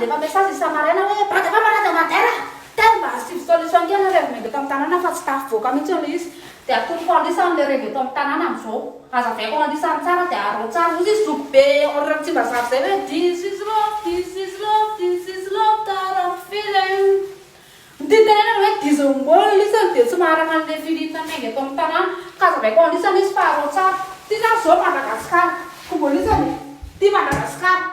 mandefa message isa-maraina hoe Bada fa marada madera! Telo mba asivo solution kely ny revy miainga eto amin'ny tanàna fa tsy tafivoaka mihitsy ilay izy. Dia atoroko an'lisany ilay revy eto amin'ny tanàna amin'izao. Hazavaiko an'lisany tsara dia arao tsara. Hozy izy zoky be Henri Ratsimbazafy izay hoe This is love, this is love, this is love that I'm feeling. Ny tiany tenenana hoe dizongol lisany dia tsy maharaka an'ilay feeling miainga eto amin'ny tanàna. Ka hazavaiko an'lisany izy fa arao tsara. Ity izany izao Madagascar. Kobo lisany e. Ity Madagascar.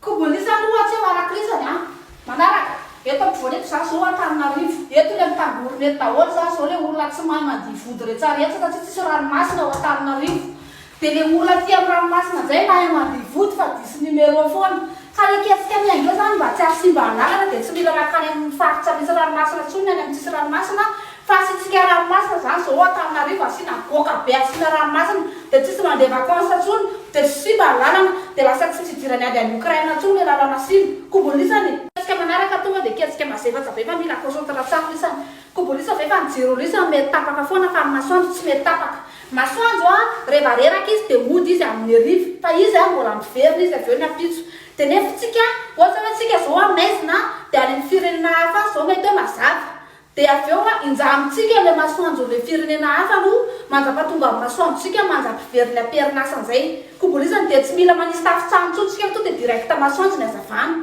Kobolisa aloha tsy eo arak'izany an! Manaraka, eto ampovoany eto za zao Antananarivo, eto le mitangorona eto daholo zany zao le olona tsy mahay mandihy vody retsaretsa satria tsisy ranomasina ao Antananarivo, de le olona aty am ranomasina njay mahay mandihy vody fa diso numéro foana, ka le ketsika miainga eo zany mba tsy hahasimba ny lalana de tsy mila makany am faritra misy ranomasina tsony ny any am tsisy ranomasina Fa asiantsika ranomasina zany zao Antananarivo asiana goaka be asiana ranomasina de tsisy mandeha vacances tsony de tsy simba ny lalana de lasa tsisy idirany ady any Ukraine tsony le lalana simba. Kobolisany e. Ketsika manaraka tonga de ketsika mazefatsa be fa mila concentre tsara lisany. Kobolisa ve fa ny jiro lisany mety tapaka foana fa ny masoandro tsy mety tapaka. Masoandro a reva reraka izy de mody izy amin'ny hariva fa izy a mbola miverina izy avy eo ny ampitso. De nefa tsika ohatra hoe tsika zao a maizina de any amin'ny firenena hafa any zao mety hoe mazava. Dia avy eo injamintsika ilay masoandron'ilay firenena hafa aloha mandra-pahatonga amin'ny masoandrontsika mandra-piveriny am-perinasa an'izay. Kobolisany dia tsy mila manisy tafon-trano intsony tsika fa tonga dia direct masoandro ny hazavana.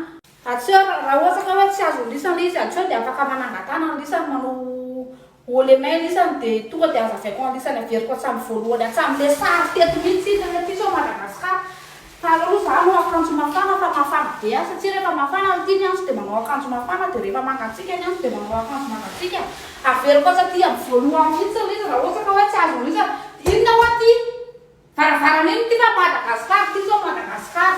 Atseo raha ohatra ka hoe tsy azon'ny lisany ilay izy atseo dia afaka manangan-tanana ny lisany manao haut les mains lisany dia tonga dia hazavaiko an'lisany averiko hatramin'ny voalohany hatramin'ilay sary teto mihitsy iny hoe ity zao Madagascar. Fa aleo aloha za hanao akanjo mafana fa mafana be aho satria rehefa mafana aty ny andro dia manao akanjo mafana dia rehefa mangatsiaka ny andro dia manao akanjo mangatsiaka. Averiko atsy aty amin'ny voalohany mihitsy ilay izy raha ohatra ka hoe tsy azon'ilay izy inona hoa ty? Varavarana inona ity fa Madagascar ity zao Madagascar.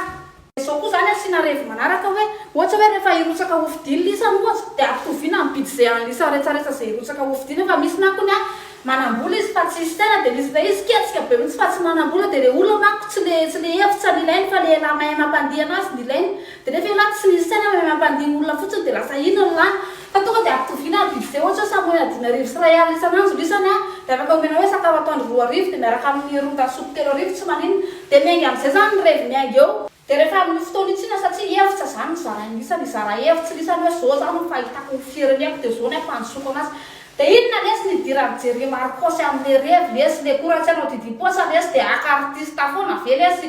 Dia zao koa zany asiana revy manaraka hoe ohatra hoe rehefa hirotsaka hofidiana lisany ohatra dia ampitoviana ny budget an'lisa retsaretsa izay hirotsaka hofidiana fa misy manko ny ahy Manambola izy fa tsisy saina dia misy indray izy ketsika be mihitsy fa tsy manambola dia le olona manko tsy le tsy le hevitra no ilainy fa le elah mahay mampandihy anazy no ilainy dia nefa elah tsy misy saina mahay mampandihy olona fotsiny dia lasa iny ny lany fa tonga dia ampitoviana ny budget ohatra hoe samy omena 1500 isan'andro ny isany an dia afaka omena hoe sakafo atoandro 2000 dia miaraka amin'ny ron-dasopy 3000 tsy maninona dia miainga amin'izay zany ny revy miainga eo. Dia rehefa amin'io fotoana io tsinona satria hevitra izany no zarain'ny isany, hizara hevitra ny isany hoe zao izany no fahitako ny fireneko dia zao ny hampandrosoako anazy. Dia inona lesy ny hidiran'i Jerry Marcos amin'ilay revy lesy, le koa raha tsy hanao didim-poasa lesy dia haka artiste foana ve lesy?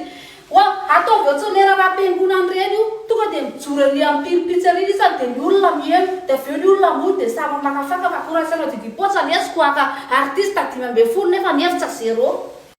Oa, ataovy ohatran'ny le raharaham-piangonana ireny io, tonga dia mijoro ery amin'ny pilipitsy ery ny isany dia ny olona miheno, dia avy eo ny olona mody dia samy mamakafaka fa koa raha tsy hanao didim-poasa lesy koa haka artiste 15 nefa ny hevitra zéro.